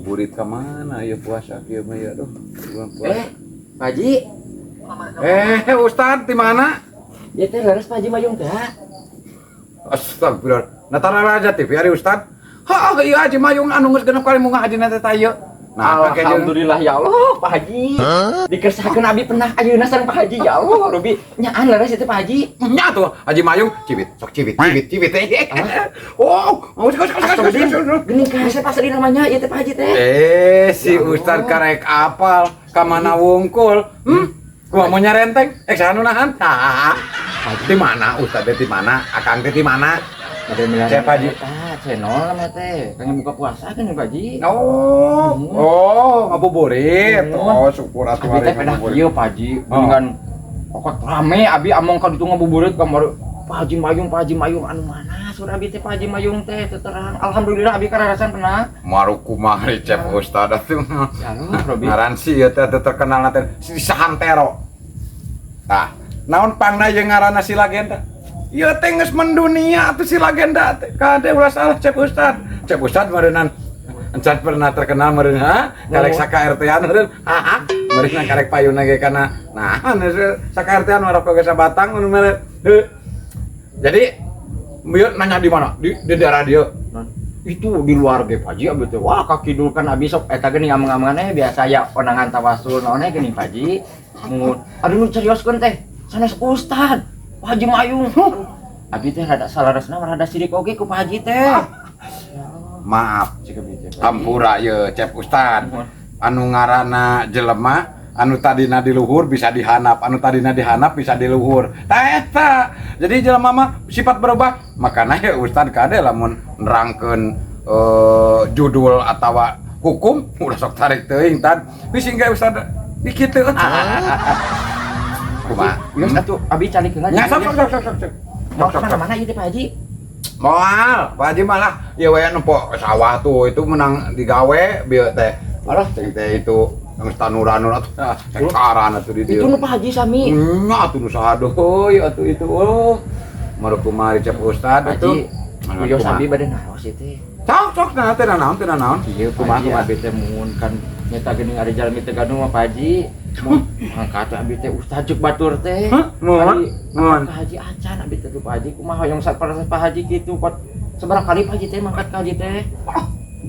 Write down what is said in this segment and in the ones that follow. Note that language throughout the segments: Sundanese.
Burit ka mana ya puasa kieu mah ya, aduh. Bulan puasa. Eh, Pak Haji. Eh, Ustad di mana? Ya teh leres Pak Haji Mayung teh. Astagfirullah. Natara Raja TV ari Ustad. Ha, iya Haji Mayung anu geus 6 kali munggah haji teh ieu. Nah, pake jeung Alhamdulillah ya Allah, Pak Haji. Dikersakeun abi pernah ayeuna sareng Pak Haji, ya Allah, Robi. Nyaan leres itu, Pak Haji. Nya tuh Haji Mayung cibit, sok cibit, cibit, cibit. Oh, oh, sok, sok, sok, sok, sok, sok. Geuning kasep asli namanya ieu teh, Pak Haji teh. Eh, si Ya Allah. Ustad karek apal ka mana wungkul? Hmm? Kumaha mau nyarenteng? Eh, saha nu nahan? Tah. Di mana Ustad teh, di mana? Akang teh di mana? Ada milih Siapa, Haji? Eta channel namanya teh. Pengen buka puasa kan ya, Pak Haji. Oh, oh, ngabuburit. Oh, syukur atuh Abi teh hari pedah ngabuburit. kieu, Pak Haji, geuningan pokok rame abi among ka ditu ngabuburit kamari Pak Haji Mayung, Pak Haji Mayung anu mana sur abi teh Pak Haji Mayung teh teu terang. Alhamdulillah abi kararasan pernah. Maru kumaha cep Ustad atuh. Ya Allah, Robi. Ngaran si ieu teh teu terkenal teh si Sahantero. Tah, naon pangna jeung ngaranna si legenda? Ieu teh geus mendunia atuh si legenda teh. Kade ulah salah cep Ustad. Cep Ustad meureunnan encan pernah terkenal meureun, ha? Karek saka RT-an meureun. Ha ha. Meureunna karek payuna ge kana. Nah, saka RT-an maroko ge sabatang mun meureun. Heuh. Jadi ieu nanya di mana? Di daerah dieu. Itu di luar ge, Pak Haji, abi teh wah ka kidul kan abi sok eta geuning ameng-amengan biasa ya onangan tawasul naon geuning, Pak Haji. Mun aduh nu carioskeun teh sanes ustad, Pak Haji Mayung. Abi teh rada salaresna rada sirik oge ku Pak Haji teh. Maaf, Cik abi teh, Pak Haji. Hampura ye cep Ustad. Muhun. Anu ngaranna jelema anu tadina di luhur bisa dihanap, anu tadina dihanap bisa di luhur. Tah eta. Jadi jelema mah sifat berubah. Makanya ya Ustad kade lamun nerangkeun judul atawa hukum udah sok tarik teuing tad. Bisi ge Ustad di kitu. Kumaha? Geus atuh abi calik heula. Nya, sok sok sok sok sok. Mau Sok sok kemana sok. Mana ieu teh, Pak Haji? Moal, Pak Haji malah ya we nempo sawah tuh itu menang digawe bieu teh. Alah cing teh itu geus tanuran atuh hektaran atuh di dieu. Itu nu Pak Haji sami. Nya atuh nu saha deui atuh itu. Oh. Maru kumaha cep Ustad Pak atuh. Haji, wios abi bade naros ieu teh. Sok sok nah teh naon teh naon. Iya, Pak Kumaha Haji, kumaha. Abi teh muhun kan nyeta geuning ari jalmi teh gaduh mah, Pak Haji. Mun mangkat abi teh ustad cek batur teh. Hah? Muhun? Ari Muhun. Ka Haji acan abi teh tuh, Pak Haji, kumaha hoyong saat Pak Haji kitu pot sabaraha kali Pak Haji teh mangkat ka Haji teh? Ah,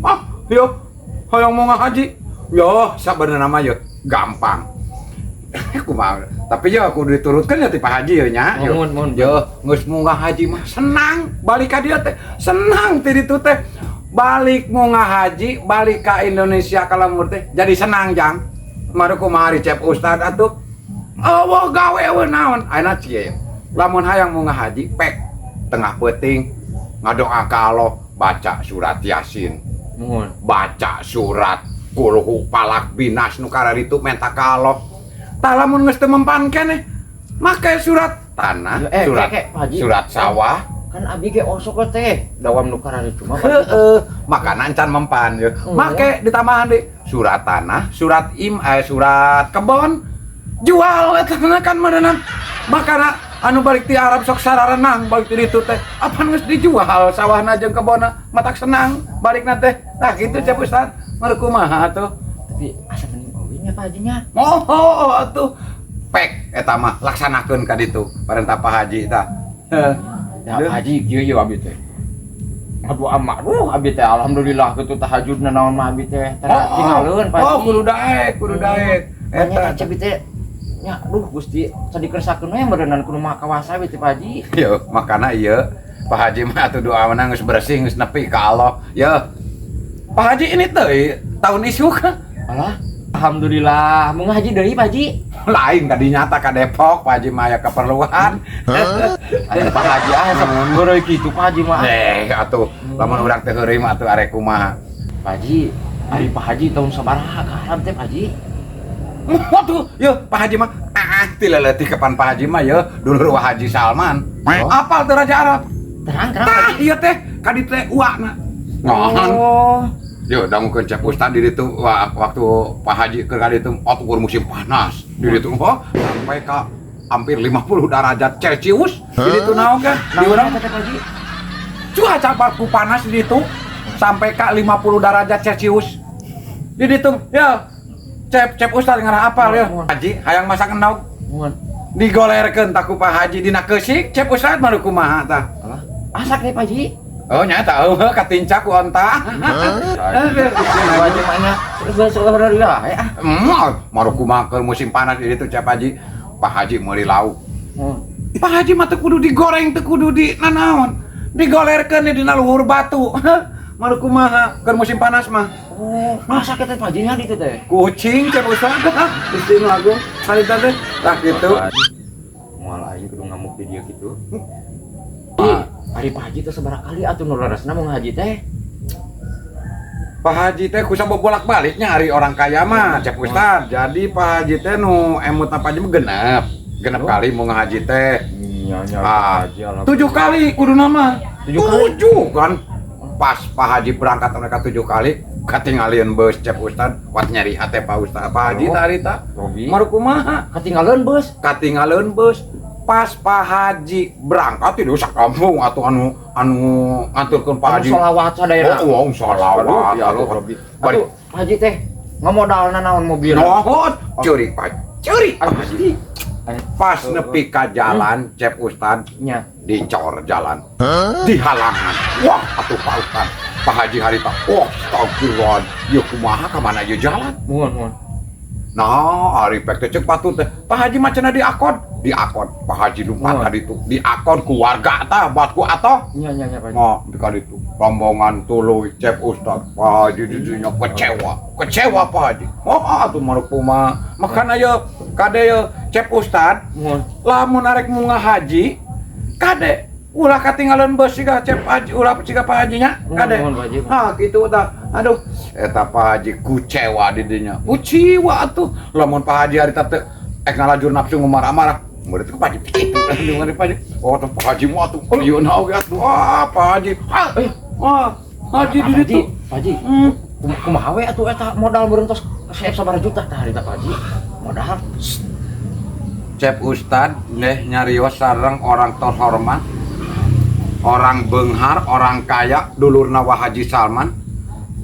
ah, yo hoyong mau ngahaji. Yo, sabenerna mah yo gampang. Kumaha? Tapi yo kudu diturutkeun ya ti Pak Haji yo nya. Yo. Muhun, muhun. Yo, geus munggah haji mah senang, balik ka dieu teh senang ti ditu teh. Balik munggah haji, balik ka Indonesia ka lembur teh jadi senang jang. Maru kumaha cep Ustad atuh. Eueuh gawe eueuh naon. Ayeuna cie. Lamun hayang munggah haji pek tengah peuting ngadoa ka Allah, baca surat Yasin, Muhun. Baca surat Kulhu, Falaq, Binas nu kararitu menta ka Allah. Tah lamun geus teu mempan keneh make surat tanah, Eh, surat kek, Pak Haji. Surat sawah. Kan abi ge osok teh dawam nu kararitu mah, Pak Haji. Heeh, makana encan mempan ye. Oh. Make ditambahan deui surat tanah, surat im eh surat kebon. Jual eta kan meureunnan. Makana anu balik ti Arab sok sararenang balik ti ditu teh. Apan geus dijual sawahna jeung kebonna, matak senang balikna teh. Tah kitu cep Ustad. Meur kumaha atuh? Tapi asa mending oge nya, Pak Haji nya. Oh, atuh. Pek eta mah laksanakeun ka ditu parentah Pak Haji tah. Heuh. Ya Pak Haji kieu ye abi teh. Aduh ama, aduh abi teh alhamdulillah kitu tahajudna naon mah abi teh. Tara tinggalkeun, Pak Oh, Haji. kudu daek, kudu daek. Eta Eta abi teh nya aduh Gusti sadikeursakeun we meureunnan kudu maha kawasa we teh, Pak Haji. Yo, makana ieu Pak Haji mah atuh doa menang geus bersih geus nepi ka Allah. Yo. Pak Haji ini teh tahun isuk. Alah, alhamdulillah mun haji deui, Pak Haji. Lain tadi nyata ka Depok Pak Haji mah aya keperluan. Aya Pak Haji ah sok heureuy kitu Pak Haji mah. Eh, atuh lamun urang teh heureuy mah atuh arek kumaha. Pak Haji, ari Pak Haji tahun sabaraha ka Arab teh, Pak Haji? Waduh, yo Pak Haji mah ah ti leutik kapan Pak Haji mah yo dulur Wah Haji Salman. Oh. Apal teh Raja Arab? Terang terang, Pak Tah Haji. ieu teh ka ditu teh uakna. Ngan. Oh. Yo dangukeun cep Ustad di ditu waktu Pak Haji keur ka ditu atuh keur musim panas. Di ditu oh sampai ka hampir 50 derajat Celcius di ditu naon kan? Di Naon urang eta teh, Pak Haji? Cuaca baku panas di ditu sampai ka 50 derajat Celcius. Di ditu ya. Cep cep Ustad ngarah apal ya. Haji hayang masak endog. Muhun. Digolerkeun tah ku Pak Haji dina keusik, cep Ustad mah kumaha tah. Alah, asak nih Pak Haji. Oh nyata eueuh katincak ku onta. Pak Haji mah nya geus lah ya. Maru kumaha keur musim panas di ditu, cep Haji. Pak Haji meuli lauk. Muhun. Pak Haji mah teu kudu digoreng, teu kudu di nanaon. Digolerkeun di dina luhur batu. Maru kumaha keur musim panas mah. Oh, masak teh Pak Haji nya ditu teh. Kucing, cep Ustad. Gusti nu agung harita teh. Tah kitu. Moal aing kudu ngamuk di dia gitu. Ah. Ih, ari Pak Haji teh sabaraha kali atuh nu leresna mau ngaji teh? Pak Haji teh kusa bolak-baliknya ari orang kaya mah, cep Ustad. Jadi Pak Haji teh nu emut Pak Haji mah genep. Genep kali mau ngaji teh. Iya, nya. Ah, 7 kali kudu nama. 7 kali? 7 kan. Pas Pak Haji berangkat mereka 7 kali, ketinggalan bus, cep Ustad. Wat nyari hate Pak Ustad. Pak Haji Oh. teh harita. Robi. Maru kumaha? Ketinggalan bus. Ketinggalan bus. Pas Pak Haji berangkat itu sakampung atau anu anu ngaturkeun Pak Haji. Anu sholawat sadayana. Oh, wow, sholawat. Aduh, ya Allah, Atuh. Robi. Bari. Atuh, Pak Haji teh ngamodalna naon mobil? Nohot, curi Pak, curi Pak Haji. Pas nepi ka jalan, cep Ustad, Nya. Dicor jalan, di halangan. Wah, atuh Pak Ustad, Pak Haji harita. Wah, astagfirullah. Ieu kumaha ka mana ieu jalan? Muhun, muhun. Nah, ari pek teh cek patut teh. Pak Haji mah cenah diakod, diakod. Pak Haji lumpat Oh. ka ditu, diakod ku warga tah, bat ku atoh. Nya nya nya Pak Haji. Nah, di ka ditu. Rombongan tuluy cep Ustad. Pak Haji di dinya kecewa, kecewa Pak Haji. Oh, atuh maruk kumaha. Makana ye kade ye cep Ustad, Muhun. Lamun arek munggah haji, kade ulah katinggalan bus siga cep haji, ulah siga Pak Hajinya, kade. Muhun, Pak Haji. Nah, gitu tah. Aduh, eta Pak Haji kucewa di dinya. Kuciwa atuh. Lamun Pak Haji harita teh ek ngalajur nafsu marah-marah. Murid ku Pak Haji kitu. Murid Pak Haji. Oh, tuh Pak Haji mah atuh. Ieu na oge atuh. Ah, Pak Haji. Ah, wah, Haji di Pak Haji, ditu. Pak Haji. Kumaha we atuh eta modal meureun tos seep sabaraha juta tah harita Pak Haji? Modal. Cep Ustad neh nyarios sareng orang terhormat, orang benghar, orang kaya, dulurna Wa Haji Salman.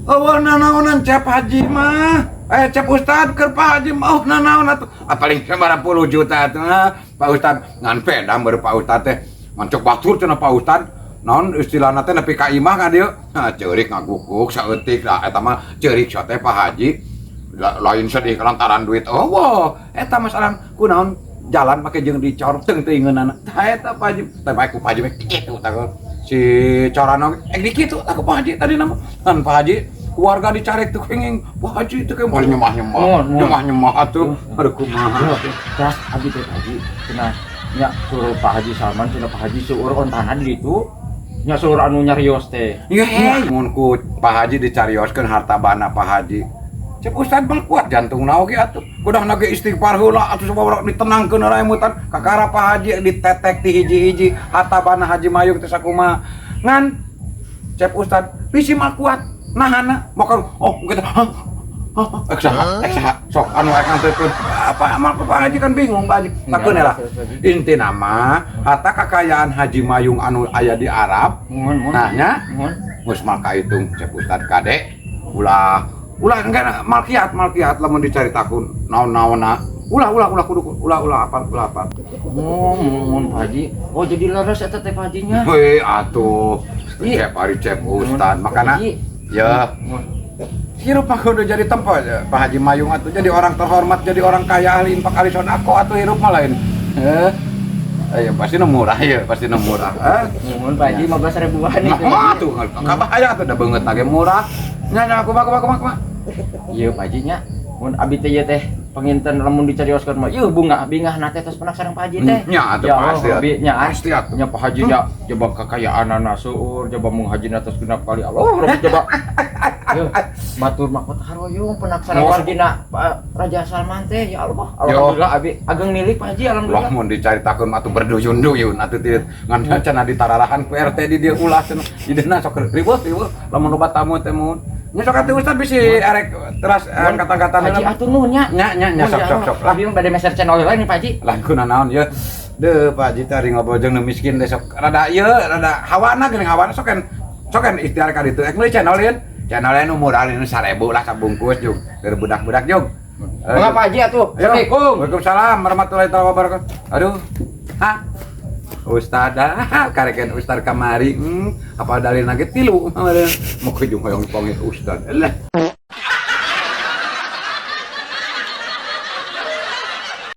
Eueuh nanaonan cep Haji mah. Eh, cep Ustad keur Pak Haji mah, oh, nanaon atuh. Ah, paling sabaraha puluh juta atuh. Ah, Pak Ustad ngan peda baru Pak Ustad teh. Ngan cek batur cenah Pak Ustad. Naon istilahna teh nepi ka imah ka dieu. Ha, ceurik ngagukuk saeutik lah eta mah ceurik teh Pak Haji. Lain sedih lantaran duit. Oh, wow. Eta masalah kunaon jalan make jeung dicor teung teuingeunana. Tah eta Pak Haji. Teh bae ku Pak Haji mah kitu tah si corana eh di kitu tah ku Pak Haji tadi nama. Kan Pak Haji keluarga dicarek tuh kenging Pak Haji teh kayak boleh nyemah-nyemah. Mohon, mohon. Nyemah-nyemah atuh. Aduh kumaha. Terus abi teh Pak Haji cenah nya suruh Pak Haji Salman cenah Pak Haji seueur ontana di ditu. Nya seueur anu nyarios teh. Ya, mun ku Pak Haji dicarioskeun harta bana Pak Haji. Cek Ustad mah kuat jantungna oge atuh. Kudah ge istighfar heula atuh sababaraha ditenangkeun heula emutan. Kakara Pak Haji ditetek ti hiji-hiji harta bana Haji Mayung teh sakumaha. Ngan cek Ustad bisi mah kuat nahana bakal oh gitu. Hah? Hah? Ek saha? Ek saha? Sok anu ek nganterkeun. Apa amal ku Pak Haji kan bingung Pak Haji. Takeun lah. Intina mah harta kekayaan Haji Mayung anu aya di Arab. Mohon, mohon. Nah nya Mohon. geus mal kahitung cek Ustad kade ulah ulah enggak malkiat malkiat lamun dicaritakeun naon-naonna ulah ulah ulah kudu ulah ulah apa ulah apa. Oh, mohon Pak Haji. Oh, jadi leres eta teh Pak Hajinya. Hei atuh Ih. cep ari cep Ustad makana Haji. Ya Mohon. hirup mah kudu jadi tempo ya. Pak Haji Mayung atuh jadi orang terhormat, jadi orang kaya, ahli infak, ahli sodako atuh hirup mah lain eh. Ayo pasti nu murah ya, pasti nu murah. Eh. Mohon Pak Haji 15 ribuan itu. Nah, tuh kabahaya atuh da beungeut ge murah. Nya nya kumaha kumaha kumaha kumaha. Iya Pak Haji nya. Mun abi teh ieu teh panginten lamun dicarioskeun mah ieu bunga bingah teh tos penak sareng Pak Haji teh. Nya atuh Ya pasti. Allah, abi nya ah. Pasti atuh. Nya Pak Haji nya coba kekayaanana seueur, coba mung haji tos genap kali. Allah, Rabbi coba. Yeuh, batur mah kota haroyong penak sareng Oh. wargina Pak Raja Salman teh ya Allah. Alhamdulillah abi ageng milik Pak Haji Loh alhamdulillah. mun dicaritakeun mah atuh berduyun-duyun atuh teu ngan cenah ditararahan ku RT di dieu ulah cenah. Di dieuna sok riweuh riweuh lamun loba tamu teh mun. Nya sok atuh Ustad bisi arek teras kata-kata Haji atur nuhun nya. Nya nya nya sok sok sok lah. Abi mah bade meser channel lain nih Pak Haji. Lah kunaon ye. Deuh Pak Haji teh ari ngobrol jeung nu miskin teh sok rada ieu rada hawana geuning hawana sok kan ikhtiar ka ditu. Ek meuli channel yeun. Channelnya nu murah ini 1000 lah sabungkus jug. Dari budak-budak jug. Mangga, Pak Haji, atuh. Ayo. Assalamualaikum. Waalaikumsalam warahmatullahi taala wabarakatuh. Aduh. Hah? Ustad ah, kareken ustad kamari, apa dalil lagi tilu mau kujung hoyong panggil ustad. Lah.